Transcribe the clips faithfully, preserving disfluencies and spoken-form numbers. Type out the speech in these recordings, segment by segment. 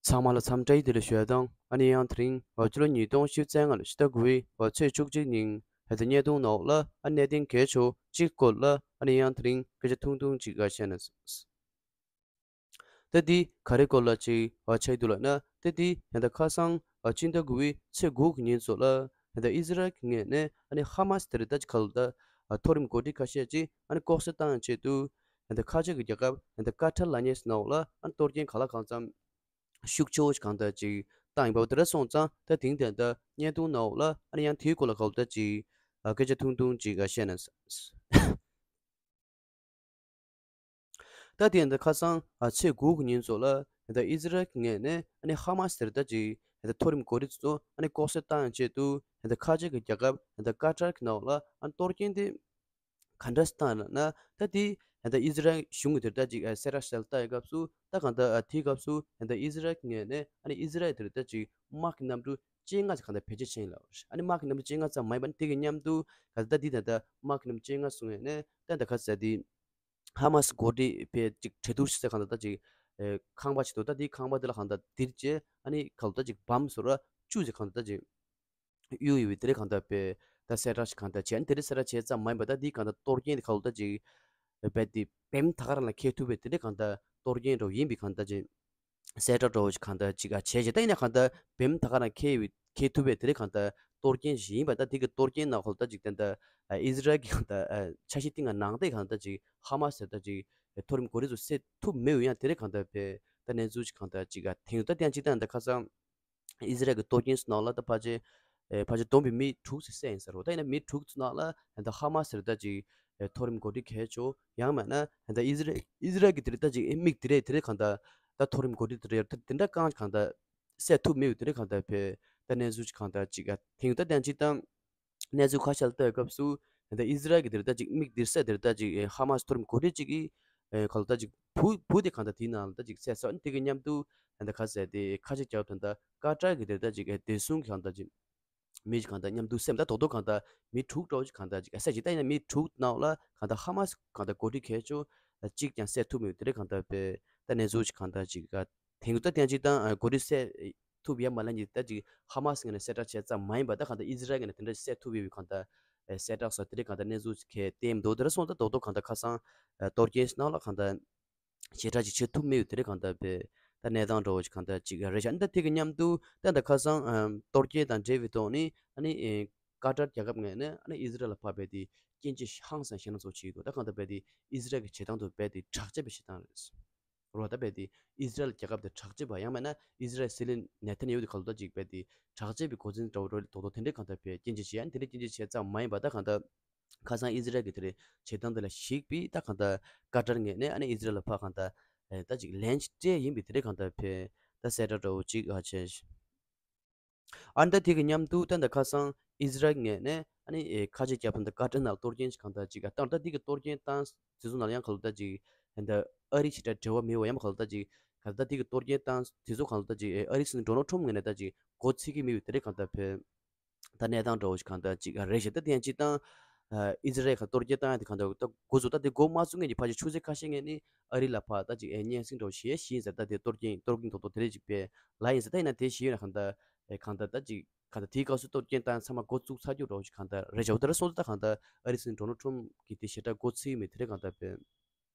ཚང་མ་ལ་འཚམས་འདྲི་བདེ་ལེགས་ཞུ་ཡ་དང་། ཨ་ནི་ཡང་དེ་རིང་ཕྱི་ལོ་ཉིས་སྟོང་ཉི་ཤུ་རྩ་ལྔ་ལོའི་ཕྱི་ཟླ་དགུ་པའི་ཚེས་བཅུ་གཅིག་ཉིན་ཧེ་ད་བརྙན་ཐུང་ནང་ལ་ཨ་གནད་དོན་གལ་ཆེ་བ་གཅིག་སྐོར་ལ་ཨ་ནི་ཡང་དེ་རིང་སྐད་ཆ་ཐུང་ཐུང་ཅིག་ཨ་བཤད་ན། ད་འདི་ག་རེ་སྐོར་ལ་ཅིག་ཨ་ཆགས་འདུག་ལབ་ན། ད་འདི་ཡང་ད་ཁ་སང་ཨ་ཕྱི་ཟླ་དགུ་པའི་ཚེས་དགུ་གི་ཉིན་ཚོ་ལ་ཡང་ད་ཨི་ཟི་རལ་གྱི་ངོས་ནས་ཨ་ནི་ཧ་མ་སི་དེ་རེད། ད་ཅིག་ག་ལ་ད་ཨ་མཐོ་རིམ་འགོ་ཁྲིད་ཁ་ཤས་ཅིག་ཨ་ནི་ལྐོག་ཟ་བཏང་ཆེད་དུ་ཡང་ད་ཁ་ཆེ་གི་རྒྱལ་ཁབ་ཡང་ད་ཀ་ཏར་ལབ་མཁན་ནང་ལ་ཨ་ནི་གཏོར་སྐྱོན་གང་ལ་གང་འཚམ་ཤུགས་ཆེ་བོ་ཞིག་གང་ལྟར་ཅིག་བཏང་ཡིན་པ་དེ་འདྲ་སོང་ཙང་། ད་དེང་དེ་འདྲ་བརྙན་ཐུང་ནང་ལ་ཨ་ནི་ཡང་དེའི་སྐོར་ལ་གང་ལྟར་ཅིག་ཨ་སྐད་ཆ་ཐུང་ཐུང་ཅིག་ཨ་བཤད་ན། ད་དེ་འདྲ་ཁ་སང་ཨ་ཚེས་དགུ་གི་ཉིན་ཚོ་ལ་ད་ཨི་ཟི་རལ་གྱི་ངོས་ནས་ཨ་ནི་ཧ་མ་སི་དེ་རེད། ད་ཅིག་ད་མཐོ་རིམ་འགོ་ཁྲིད་ཚོ་ཨ་ནི་ལྐོག་ཟ་བཏང་ཆེད་དུ་ད་ཁ་ཆེ་གི་རྒྱལ་ཁབ་ད་ཀ་ཏར་གི་ནང་ལ་ཨ་གཏོར་སྐྱོན་དེ་ག་འདྲ་བཏང་ན། ད་དེ་ད་ཨི་ཟི་རལ་གཞུང་གི་དེར་ད་ཅིག་ཨ་གསལ་བསྒྲགས་ཞིག་བཏང་ཡོད་སྐབས་སུ། ད་གང་ལྟར་ཨ་དེའི་སྐབས་སུ་ད་ཨི་ཟི་རལ་གྱི་ངོས་ནས་ཨ་ནི་ཨི་ཟི་རལ་དེར་ད་ཅིག་དམག་གི་གནམ་གྲུ་བཅོ་ལྔ་ཙམ་གང་ལྟར་བེད་སྤྱོད་བྱས་ཡིན་ལབ། ཨ་ནི་དམག་གི་གནམ་གྲུ་བཅོ་ལྔ་ཙམ་མ་ཡིན་པ་ནི་དེ་གི་མཉམ་དུ་ག་ད་དེ་ད་ལྟ་དམག་གི་གནམ་གྲུ་བཅོ་ལྔ་གསུང་ཡས་ནས་ད་ད་ག་ཟེར་དེ་ཧ་མ་སི་འགོ་ཁྲིད་པའི་ཅིག་གྲོས་བསྡུར་ཞིག་ཟེར་གང་ལྟར་ད་ཅིག་ཨེ་ཁང་པ་ཞིག་འདུག་ད་དེའི་ཁང་པ་དེ་ལ་གང་ལྟར་དེར་བཅས་ཨ་ནི་ག་ལ་ད་ཅིག་བམ་བཟོ་ར་བཅུ་ཅིག་གང་ལྟར་ད་ཅིག་གཡུག་ཡོད་པའི་དེ་རིང་གང་ལྟར་པའི་ད་གསལ་བསྒྲགས་ཤིག་གང་ལྟར་བྱས། ཨ་ནི་དེ་རིང་གསལ་བསྒྲགས་བྱས་ཙམ་མ་ཡིན་པ་ད་དེའི་གང་ལྟར་གཏོར་སྐྱོན་དེ་ག་ལ་ད་ཅིག་རྦད་དེ་བེམ་ད་ག་རང་ལ་འཁེལ་ཐུབ་པའི་དེ་འདྲའི་གང་ལྟར་གཏོར་སྐྱོན་འདྲ་བོ་ཡིན་པའི་གང་ལྟར་ཅིག་གསལ་བསྒྲགས་འདྲ་བོ་ཞིག་གང་ལྟར་ཅིག་ཨ་བྱས་བྱས། ད་ཡིན་ན་གང་ལྟར་བེམ་ད་ག་རང་འཁེལ་བའི་འཁེལ་ཐུབ་པའི་དེ་འདྲའི་གང་ལྟར་གཏོར་སྐྱོན་ཞིག་ཡིན་པ། ད་དེ་གི་གཏོར་སྐྱོན་ནང་ག་ལ་ད་ཅིག་ད་ལྟ་ཨི་ཟི་རལ་གྱི་གང་ལྟར་འཆར་གཞི་སྟེང་ནང་དེ་གང་ལྟར་ཅིག་ཧ་མ་སི་ད་ཅིག་མཐོ་རིམ་འགོ་ཁྲིད་ཚོ་བསད་ཐུབ་མེད་པའི་ཡང་དེ་འདྲའི་གང་ལྟར་པའི་ད་གནས་ཚུལ་ཞིག་གང་ལྟར་ཅིག་ཨ་ཐོན་ཡོད། ད་དེ་ཡང་ཅིག་ད་ད་ཁ་སང་ཨི་ཟི་རལ་གྱི་གཏོར་སྐྱོན་ནང་ལ་ད་ཕལ་ཆེར་ཨེ་ཕལ་ཆེར་བསྡོམས་པའི་མི་དྲུག་ཙམ་བསད་ཡིན་ཟེར་རོ། ད་ཡིན་ན་མི་དྲུག་ཚོ་ནང་ལ་ད་ཧ་མ་སི་རེད། ད་ཅིག་ཨེ་མཐོ་རིམ་འགོ་ཁྲིད་གལ་ཆེ་ཡང་མིན་ན་ད་ཨི་ཟི་རལ་ཨི་ཟི་རལ་གྱི་དེ་རེད། ད་ཅིག་ཨེ་མིག་དེ་རེད། དེ་རེད་གང་ལྟར་ད་མཐོ་རིམ་འགོ་ཁྲིད་དེ་རེད། ད་དེ་འདྲ་གང་གང་ལྟར་བསད་ཐུབ་མེད་པའི་དེ་རེད་གང་ལྟར་པའི་ད་གནས་ཚུལ་ཅིག་གང་ལྟར་ཅིག་ཨ་ཐོན་ཡོད། ད་དེ་ཡང་ཅིག་ད་གནས་ཚུལ་ཁ་ཤས་ལ་ལྟ་བའི་སྐབས་སུ་ད་ཨི་ཟི་རལ་གྱི་དེ་རེད། ད་ཅིག་མིག་དེར་བསད་དེ་རེད། ད་ཅིག་ཨེ་ཧ་མ་སི་མཐོ་རིམ་འགོ་ཁྲིད་ཅིག་གིས་ཨེ་ག་ལ་ད་ཅིག་བུ་བུ་དེ་གང་ལྟར་དེའི་ནང་ལ་ད་ཅིག་བསད་སོང་། དེ་གི་མཉམ་དུ་ད་ལྟ་ག་ཟེར་དེ་ཁ་ཆེ་རྒྱལ་ཁབ་ད་ལྟ་ཀ་ཏར་གྱི་དེ་ད་ཅིག་ཨེ་བདེ་སྲུང་གི་གང་ལྟར་ཅིག་མི་ཅིག་གང་ལྟར་མཉམ་དུ་བསད། ད་རྡོག་རྡོག་གང་ལྟར་མི་དྲུག་འདྲ་བོ་ཅིག་གང་ལྟར་ཅིག་ཨེ་བསད་ཅིག་ད་ཡིན་ན་མི་དྲུག་ནང་ལ་གང་ལྟར་ཧ་མ་སི་གང་ལྟར་འགོ་ཁྲིད་གལ་ཆེ་ཅིག་ཀྱང་བསད་ཐུབ་མེད་པའི་དེ་འདྲ་གང་ལྟར་པའི་ད་གནས་ཚུལ་ཅིག་གང་ལྟར་ཅིག་ཨ་ཐོན་ཡོད། ད་དེ་ཡང་ཅིག་ད་ཨ་འགོ་ཁྲིད་བསད་ཐུབ་ཡ་མ་ལན་གྱི་ད་ཅིག་ཧ་མ་སི་ངོས་ནས་གསལ་བསྒྲགས་བྱས་ཙམ་མ་ཡིན་པ། ད་གང་ལྟར་ཨི་ཟི་རལ་ངོས་ནས་དེ་འདྲ་བསད་ཐུབ་ཡོད་པའི་གང་ལྟར་ཨེ་གསལ་བསྒྲགས་སོགས་དེ་འདྲའི་གང་ལྟར་གནས་ཚུལ་གལ་བསྟན་མི་འདུག་དེ་འདྲ་སོང་ཙང་རྡོག་རྡོག་གང་ལྟར་ཁ་སང་ཨེ་གཏོར་སྐྱོན་ནང་ལ་གང་ལྟར་ཞེ་དྲག་ཅིག་བྱེད་ཐུབ་མེད་པའི་དེ་འདྲའི་གང་ལྟར་པའི་ད་གནས་སྟངས་འདྲ་བོ་ཞིག་གང་ལྟར་ཅིག་རེད་ཤག་ཨ་ནི་ད་དེ་གི་མཉམ་དུ་ད་ད་ཁ་སང་ཨ་གཏོར་སྐྱོན་དང་འབྲེལ་བའི་ཐོག་ནས་ཨ་ནི་ཨེ་ཀ་ཏར་རྒྱལ་ཁབ་ངོས་ནས་ཨ་ནི་ཨི་ཟི་རལ་ལ་ཕར་རྦད་དེ་སྐྱོན་བརྗོད་ཧང་སང་ཞེ་དྲག་ཚོ་བྱེད་ཀྱི་འདུག་ད་གང་ལྟར་རྦད་དེ་ཨི་ཟི་རལ་གྱི་བྱེད་སྟངས་དེ་རྦད་དེ་དྲག་ཆེ་བའི་བྱེད་སྟངས་རེད། རོ། ད་རྦད་དེ་ཨི་ཟི་རལ་རྒྱལ་ཁབ་དེ་དྲག་ཆེ་བ་ཡང་མིན་ན་ཨི་ཟི་རལ་སྲིད་བློན་ནེ་ཐན་ཡ་ཧུ་དེ་ག་ལ་ད་ཅིག་རྦད་དེ་དྲག་ཆེ་བའི་འགོ་འཛིན་འདྲ་བོ་རོ་རྡོག་རྡོག་དེ་འདྲའི་གང་ལྟར་པའི་སྐྱོན་བརྗོད་བྱེད་ཡ། དེ་འདྲའི་སྐྱོན་བརྗོད་བྱེད་ཙམ་མ་ཡིན་པ། ད་གང་ལྟར་ཁ་སང་ཨི་ཟི་རལ་གྱི་དེ་རེད་བྱེད་སྟངས་དེ་ལ་གཞིགས་པའི་ད་གང་ལྟར་ཀ་ཏར་ངོས་ནས་ཨ་ནི་ཨི་ཟི་རལ་ལ་ཕར་གང་ལྟར་ཨེ་ད་ཅིག་ལན་ཅིག་སྤྲད་ཡིན་པའི་དེ་འདྲའི་གང་ལྟར་པའི་ད་གསལ་བསྒྲགས་འདྲ་བོ་ཅིག་ཨ་བྱས། ཨ་ནི་ད་དེ་གི་མཉམ་དུ་ད་ད་ཁ་སང་ཨི་ཟི་རལ་ངོས་ནས་ཨ་ནི་ཨེ་ཁ་ཆེ་རྒྱལ་ཁབ་ད་ཀ་ཏར་ནང་གཏོར་སྐྱོན་ཞིག་གང་ལྟར་ཅིག་ཨ་བཏང་། ད་དེ་གི་གཏོར་སྐྱོན་བཏང་དེ་ཚོ་ནང་ལ་ཡང་ག་ལ་ད་ཅིག་ད་ཨ་རི་ཞེ་དྲག་འབྲེལ་བ་མེད་པ་ཡང་ག་ལ་ད་ཅིག་ག་ད་དེ་གི་གཏོར་སྐྱོན་བཏང་དེ་ཚོ་གང་ལ་ད་ཅིག་ཨ་རི་སྲིད་འཛིན་ཌོ་ནལ་ཊམ་ངོས་ནས་ད་ཅིག་མགོ་ཚོད་ཀྱི་མེད་པའི་དེ་འདྲའི་གང་ལྟར་པའི་ད་གནས་སྟངས་འདྲ་བོ་ཞིག་གང་ལྟར་ཅིག་རེད་ཤག་ད་དེ་ཡང་སྤྱིར་བཏང་ཨ་ཨི་ཟི་རལ་གྱི་གཏོར་སྐྱོན་བཏང་ཡ་དེ་གང་ལྟར་ད་འགོ་ཚུགས། ད་དེ་འགོ་མ་ཚུགས་སྔོན་གྱི་ཕལ་ཆེར་ཆུ་ཚོད་ཁ་ཤས་སྔོན་ནས་ཨ་རི་ལ་ཕར་ད་ཅིག་ཨེ་སྙན་སེང་འདྲ་བོ་ཞིག་ཡིན་ཟེར། ད་དེ་གཏོར་སྐྱོན་གཏོར་སྐྱོན་རྡོག་རྡོག་དེ་རེད་ཅིག་པའི་ལབ་ཡིན་ཟེར། ད་ཡིན་ན་དེ་ཞིག་ཡོད་ན་གང་ལྟར་ཨེ་གང་ལྟར་ད་ཅིག་གང་ལྟར་དེའི་སྐབས་སུ་གཏོར་སྐྱོན་བཏང་ཚང་མ་འགོ་བཙུགས་ཚར་རྒྱུ་འདྲ་བོ་ཞིག་གང་ལྟར་རེད་ཤག་འོ་དེ་འདྲ་སོང་ཙང་ད་གང་ལྟར་ཨ་རི་སྲིད་འཛིན་ཌོ་ནལ་ཊམ་གྱིས་དེ་ཞེ་དྲག་མགོ་ཚོད་ཀྱི་མེད་དེ་འདྲའི་གང་ལྟར་པའི་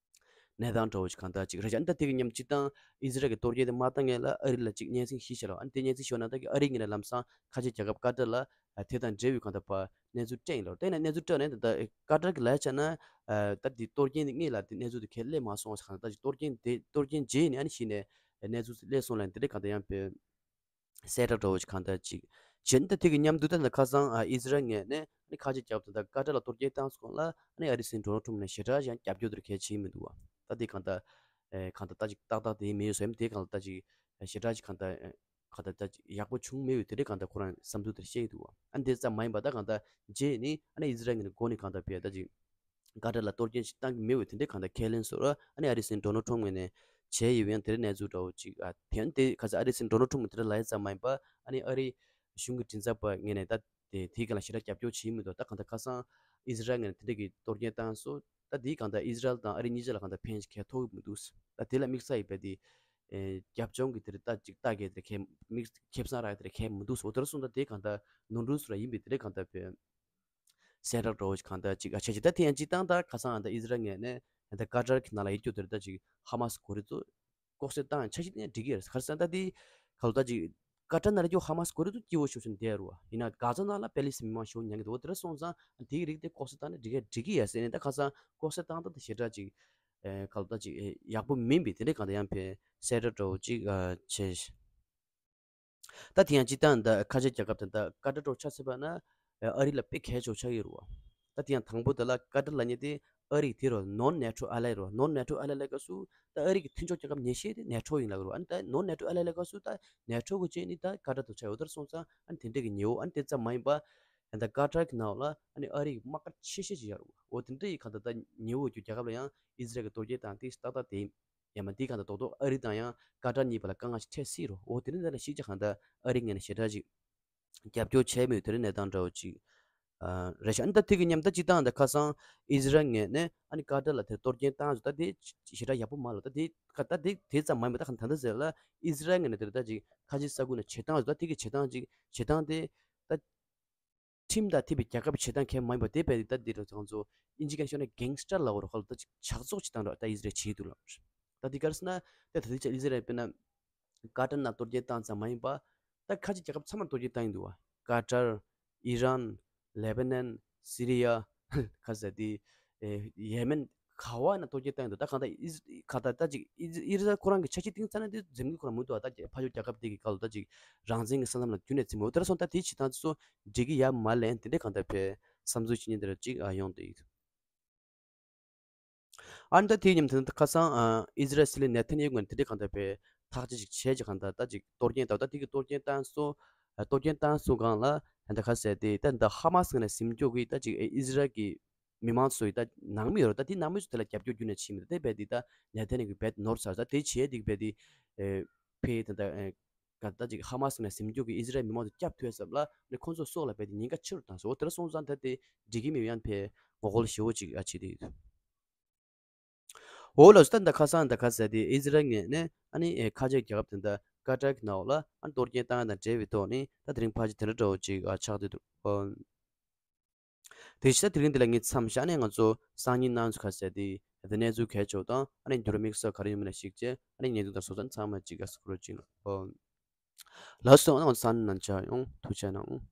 གནས་སྟངས་འདྲ་བོ་ཞིག་གང་ལྟར་ཅིག་རེད་ཤག་ཨ་ནི་ད་དེ་གི་མཉམ་སྤྱིར་བཏང་ཨི་ཟི་རལ་གྱི་གཏོར་སྐྱོན་དེ་མ་བཏང་སྔོན་ལ་ཨ་རི་ལ་ཅིག་སྙན་སེང་ཞིག་བྱས་ལ། ཨ་ནི་དེ་སྙན་སེང་ཞུ་ན་ད་གི་ཨ་རི་ངོས་ནས་ལམ་སང་ཁ་ཆེ་རྒྱལ་ཁབ་ཀ་ཏར་ལ་ཨ་དེ་དང་འབྲེལ་བའི་གང་ལྟར་ཕར་གནས་ཚུལ་སྤྲད་ཡིན་ལ། དེ་ནས་གནས་ཚུལ་སྤྲད་ནས་ད་ལྟ་ཀ་ཏར་གྱི་ལབ་ཡ་ཆ་ན་ཨ་ད་དེ་གཏོར་སྐྱོན་དེ་སྔོན་ལ་དེ་གནས་ཚུལ་དེ་གས་སླེབས་མ་སོང་བ་ཞིག་གང་ལྟར་ཅིག་གཏོར་སྐྱོན་དེ་གཏོར་སྐྱོན་རྗེས་ནས་ཨ་ནི་གཞི་ནས་གནས་ཚུལ་དེ་སླེབས་སོང་ལབ་ནས་དེ་འདྲའི་གང་ལྟར་ཡང་པའི་གསལ་བསྒྲགས་འདྲ་བོ་ཞིག་གང་ལྟར་ཅིག་བྱས། ད་དེ་གི་མཉམ་དུ་ད་ནི་ཁ་སང་ཨ་ཨི་ཟི་རལ་ངོས་ནས་ཨ་ནི་ཁ་ཆེ་རྒྱལ་ཁབ་དང་ཀ་ཏར་ལ་གཏོར་སྐྱོན་བཏང་སོང་ལ། ཨ་ནི་ཨ་རི་སྲིད་འཛིན་ཌོ་ནལ་ཊམ་ནས་ཞེ་དྲག་ཡང་རྒྱབ་སྐྱོར་དེར་གལ་ཆེ་མི་འདུག་བ། ད་དེ་གང་ལྟར་ཨེ་གང་ལྟར་ད་ཅིག་ཏག་ཏག་དེ་མེད་སོ་ཡིན། དེ་གང་ལྟར་ད་ཅིག་ཞེ་དྲག་ཅིག་གང་ལྟར་ཨེ་གང་ལྟར་ད་ཅིག་ཡག་པོ་བྱུང་མེད་པའི་དེ་འདྲའི་གང་ལྟར་ཁོ་རང་བསམ་ཚུལ་དེར་བཤད་ཀྱི་འདུག་བ། ཨ་ནི་དེ་ཙམ་མ་ཡིན་པ་ད་གང་ལྟར་རྗེས་ནི་ཨ་ནི་ཨི་ཟི་རལ་ངོས་ནས་འགོ་ནས་གང་ལྟར་བས་ད་ཅིག་ཀ་ཏར་ལ་གཏོར་སྐྱོན་ཞིག་བཏང་གི་མེད་པའི་དེ་འདྲའི་གང་ལྟར་ཁས་ལེན་བཟོ་ར་ཨ་ནི་ཨ་རི་སྲིད་འཛིན་ཌོ་ནལ་ཊམ་ངོས་ནས་བྱས་ཡོད་པའི་ཡང་དེ་འདྲའི་གནས་ཚུལ་འདྲ་བོ་ཅིག་ཨ་དེ་ཡང་དེ་ག་ཚོད་ཨ་རི་སྲིད་འཛིན་ཌོ་ནལ་ཊམ་དེ་འདྲ་ལབ་ཡ་ཙམ་མ་ཡིན་པ། ཨ་ནི་ཨ་རི་གཞུང་གི་མགྲིན་ཚབ་པ་ངོས་ནས་ད་དེ་དེའི་སྒང་ལ་ཞེ་དྲག་རྒྱབ་སྐྱོར་བྱེད་མི་འདུག་ད་གང་ལྟར་ཁ་སང་ཨི་ཟི་རལ་ངོས་ནས་དེ་འདྲ་གི་གཏོར་སྐྱོན་བཏང་སོང་། ད་དེའི་གང་ལྟར་ཨི་ཟི་རལ་དང་ཨ་རི་གཉིས་ཆ་ལ་གང་ལྟར་ཕན་ཞིག་གང་ཐོགས་ཀྱི་མི་འདུག་ད་དེ་ལ་དམིགས་བསལ་ཡིན་པས་དེ་ ཨེ་རྒྱབ་ལྗོངས་ཀྱི་དེ་རེད་ད་ཅིག་ལྟ་གི་དེ་རེད་ཁྱེད་དམིགས་ཁེ་བཟང་རག་དེ་རེད་ཁྱེད་མི་འདུག་ཟེར་འོ་དེ་ར་སོང་ད་དེ་གང་ལྟར་ནོར་འཁྲུལ་སུ་ར་ཡིན་པའི་དེ་རེད་གང་ལྟར་བོད་གསལ་བསྒྲགས་འདྲ་བོ་ཞིག་གང་ལྟར་ཅིག་ཨ་བྱས་ཅིག་ད་དེ་ཡང་ཅིག་བཏང་ད་ཁ་སང་ད་ཨི་ཟི་རལ་ངོས་ནས་ད་ཀ་ཏར་གྱི་ནང་ལ་ཡོད་རྒྱུ་དེ་རེད་ད་ཅིག་ཧ་མ་སི་གོ་རེ་ཚོ་ལྐོག་གསོད་བཏང་ཡང་འཆར་གཞི་དེ་ཡང་འགྲིག་གི་རེད་ག་རེ་ཟེར་ན་ད་དེ་ག་ལ་ད་ཅིག་ཀ་ཏར་ནང་ལ་རྒྱུ་ཧ་མ་སི་གོ་རེ་ཚོ་སྐྱིད་པོ་ཤོར་ཤོར་བསྡད་རུ་བ་ཡིན་ན་ག་ཛ་ནང་ལ་པེ་ལི་སི་མི་མང་ཤོར་མྱངས་གི་འདུག་འོ་དེ་ར་སོང་ཙང་དེའི་རིགས་དེ་ལྐོག་གསོད་བཏང་ན་འགྲིག་གི་འགྲིག་གི་ཡ་ཟེར་ནས་ད་ཁ་སང་ལྐོག་གསོད་བཏང་ད་ད་ཞེ་དྲག་ཅིག་ཨེ་ག་ལ་ད་ཅིག་ཨེ་ཡག་པོ་མིན་པའི་དེ་འདྲའི་གང་ལྟར་ཡང་ཕན་གསལ་བསྒྲགས་འདྲ་བོ་ཅིག་ཨ་བྱས། ད་དེ་ཡང་སྤྱིར་བཏང་འདི་ཁ་ཆེ་རྒྱལ་ཁབ་དེ་འདྲ་ཀ་ཏར་འདྲ་བོ་ཆ་མཚོན་པ་ན་ཨ་རི་ལ་དཔེ་གལ་ཆེ་བོ་ཆགས་ཀྱི་རེད་བ། ད་དེ་ཡང་དང་པོ་དེ་ལ་ཀ་ཏར་ལབ་མཁན་དེ་ཨ་རི་དེ་རེད་བ། ནོན་ནེ་ཊོ་ཨ་ལའི་རེད་བ། ནོན་ནེ་ཊོ་ཨ་ལའི་ལབ་སྐབས་སུ་ད་ཨ་རི་གི་མཐུན་ཕྱོགས་རྒྱལ་ཁབ་ཉེ་ཤོས་དེ་ནེ་ཊོ་ཡིན་ལབ་ཀྱི་རེད་བ། ཨ་ནི་ད་ནོན་ནེ་ཊོ་ཨ་ལའི་ལབ་སྐབས་སུ་ད་ནེ་ཊོ་གི་རྗེས་ནི་ད་ཀ་ཏར་དེ་ཆགས་ཡོད། དེ་སོང་ཙང་ཨ་ནི་དེ་འདྲས་ཀྱི་ཉེ་བོ་ཨ་ནི་དེ་ཙམ་མ་ཡིན་པ་ད་ཀ་ཏར་གི་ནང་ལ་ཨ་ནི་ཨ་རི་གི་དམག་སྒར་ཆེ་ཤོས་ཅིག་ཡོད་རེད་བ། འོ་དེ་འདྲ་ཡི་གང་ལྟར་ད་ཉེ་བོ་རྒྱུ་རྒྱལ་ཁབ་ལ་ཡང་ཨི་ཟི་རལ་གི་གཏོར་སྐྱོན་བཏང་དེ་ཏག་ཏག་དེ་ཡིན། ཡང་མ་འདི་གང་ལྟར་རྡོག་རྡོག་ཨ་རི་དང་ཡང་ཀ་ཏར་གཉིས་བར་ལ་དཀའ་ངལ་ཞིག་འཕྲད་སྲིད་རོ། འོ་དེ་ནི་འདི་ལ་ཤེས་བྱ་གང་ལྟར་ཨ་རི་ངོས་ནས་ཞེ་དྲག་ཅིག་རྒྱབ་སྐྱོར་བྱས་མེད་དེ་རིང་གནས་སྟངས་འདྲ་བོ་ཅིག་ཨ་རེད་ཤག་ཨ་ནི་ད་དེ་གི་མཉམ་ད་སྤྱིར་བཏང་ད་ཁ་སང་ཨི་ཟི་རལ་ངོས་ནས་ཨ་ནི་ཀ་ཏར་ལ་དེ་གཏོར་སྐྱོན་བཏང་ཟེར་ད་དེ་ཞེ་དྲག་ཡག་པོ་མ་རེད། ད་དེ་ཁ་ད་དེ་དེ་ཙམ་མ་ཡིན་པ་ད་གང་ད་ད་ཟེར་ལ་ཨི་ཟི་རལ་ངོས་ནས་དེ་རེད་ད་ཅིག་ཁ་ཆེ་ས་ཁུལ་ནས་བྱེད་སྟངས་ཟེར་ད་དེ་གི་བྱེད་སྟངས་ཅིག་བྱེད་སྟངས་དེ་ད། ཁྲིམས་དང་མཐུན་པའི་རྒྱལ་ཁབ་བྱེད་སྟངས་གལ་མ་ཡིན་པ་དེ་བས་ད་འདི་རུ་ཚང་ཚོ་ཨིན་ཇི་སྐད་ཤོད་ན་གེང་སི་ཊར་ལབ་རོགས་ལ་ད་ཅིག་ཇག་ཚོགས་ཅིག་བཏང་རོགས་ད་ཨི་ཟི་རལ་བྱེད་འདུག་ལབ། ད་འདི་གར་སོང་ན་ད་ད་ལྟའི་ཆ་ཨི་ཟི་རལ་དཔེར་ན་ཀ་ཏར་ནང་གཏོར་སྐྱོན་བཏང་ཙམ་མ་ཡིན་པ་ད་ཁ་ཆེ་རྒྱལ་ཁབ་ཚང་མར་གཏོར་སྐྱོན་བཏང་ཡིན་འདུག་བ། ཀ་ཏར། ཨི་རན། ལེ་བྷ་ནན། སི་རི་ཡ། ཁ་ཟེར་དེ། ཨེ་ཡེ་མེན། ག་བ་ན་གཏོར་སྐྱོན་བཏང་ཡོད་འདུག་ད་གང་ལྟར་ཨི་ག་ད་ད་ཅིག་ཨི་ཨི་རི་ཁོ་རང་གི་ཆ་ཤས་གཏིང་ཙ་ན་དེ་འཛེམ་གི་ཁོ་རང་མི་འདུག་ད་ཕ་ཡུལ་རྒྱལ་ཁབ་དེ་གི་སྐབས་ལ་ད་ཅིག་རང་བཙན་གི་ས་མཚམས་ལ་རྒྱུན་ནས་འཛེམ་མི་འོ་དེ་ར་སོང་ད་དེ་བྱེད་སྟངས་ཚོ་འགྲིག་གི་ཡ་མ་ལན་དེ་འདྲས་གང་ལྟར་བས་བསམ་ཚུལ་བྱེད་མཁན་དེ་ར་ཅིག་ཨ་ཡོང་དེ་ཡིན། ཨ་ནི་ད་དེའི་ཉིན་དེ་ཁ་སང་ཨི་ཟི་རལ་སྲིད་བློན་ནེ་ཐན་ཡ་ཧུ་ངོས་ནས་དེ་འདྲས་གང་ལྟར་བས་ཐག་གཅོད་ཅིག་བྱས་ཀྱི་གང་ལྟར་ད་ཅིག་གཏོར་སྐྱོན་ད་ད་དེ་གི་གཏོར་སྐྱོན་བཏང་སོང་། གཏོར་སྐྱོན་བཏང་སོང་སྒང་ལ་ད་ཁ་ཟེར་དེ་ད་ད་ཧ་མ་སི་ངོས་ནས་ཟིན་སྐྱོ་གི་ད་ཅིག་ཨི་ཟི་རལ་གི་མི་མང་ཚོ་ཡི་ད་ནང་མི་ཡོད་རེད། ད་དེ་ནང་མི་ཚོ་དེ་ལ་རྒྱབ་སྐྱོར་རྒྱུན་ནས་བྱེད་མི་འདུག་དེ་བས་དེ་ད་ནེ་ཐན་ཡ་ཧུ་གི་བེད་ནོར་ཚར་ད་དེ་བྱས་དེ་བས་དེ་ཨེ་ཕེ་ད་ད་ཨེ་ག་ད་ཅིག་ཧ་མ་སི་ནས་ཟིན་སྐྱོ་གི་ཨི་ཟི་རལ་མི་མང་ཚོ་སྐྱབས་ཐུབ་ཡ་ཟབ་ལ་ནི་ཁོང་ཚོ་སྲོག་ལ་བས་དེ་ཉེན་ཁ་ཆེ་རུ་བཏང་སོང་། འོ་དེ་ལ་སོང་ཙང་ད་དེ་འགྲིག་གི་མི་ཡོད་ཡང་ཕེ་ངོ་རྒོལ་ཞེ་བོ་ཅིག་ཨ་བྱེད་དེ་ཡོད། འོ་ལགས་སོ། ད་ད་ཁ་སང་ད་ཁ་ཟེར་དེ་ཨི་ཟི་རལ་ངོས་ནས་ཨ་ནི་ཨེ་ཁ་ཆེ་རྒྱལ་ཁབ་དེ་འདྲ་ཀ་ཏར་གྱི་ནང་ལ་ཨ་ནི་གཏོར་སྐྱོན་བཏང་ཡ་དང་འབྲེལ་བའི་ཐོག་ནས་ད་དེ་རིང་ཕལ་ཆེར་དེ་འདྲ་འདྲ་བོ་ཅིག་ཨ་ཆགས་བསྡད་འདུག་ཨོ། དེ་བཞིན་ད་དེ་རིང་འདི་ལ་ངས་མཚམས་བཞག་ནས་ང་ཚོ་སང་ཉིན་གནངས་ཚེ་ཁ་ཟེར་དེ་ད་གནས་ཚུལ་གལ་ཆེ་བ་དང་ཨ་ནི་འགྱུར་བ་དམིགས་བསལ་ག་རེ་ཡོད་མེད་ལ་གཞིགས་བྱས་ཨ་ནི་བརྙན་ཐུང་དང་སོ་སོ་ཚང་མ་ཅིག་ཨ་སུ་ཁུར་ཅིག་ཨོ། ལགས་སོ། ཨ་ནི་ང་ཚོ་སང་ཉིན་ནང་མཇལ་ཡོང་། ཐུགས་རྗེ་གནང་།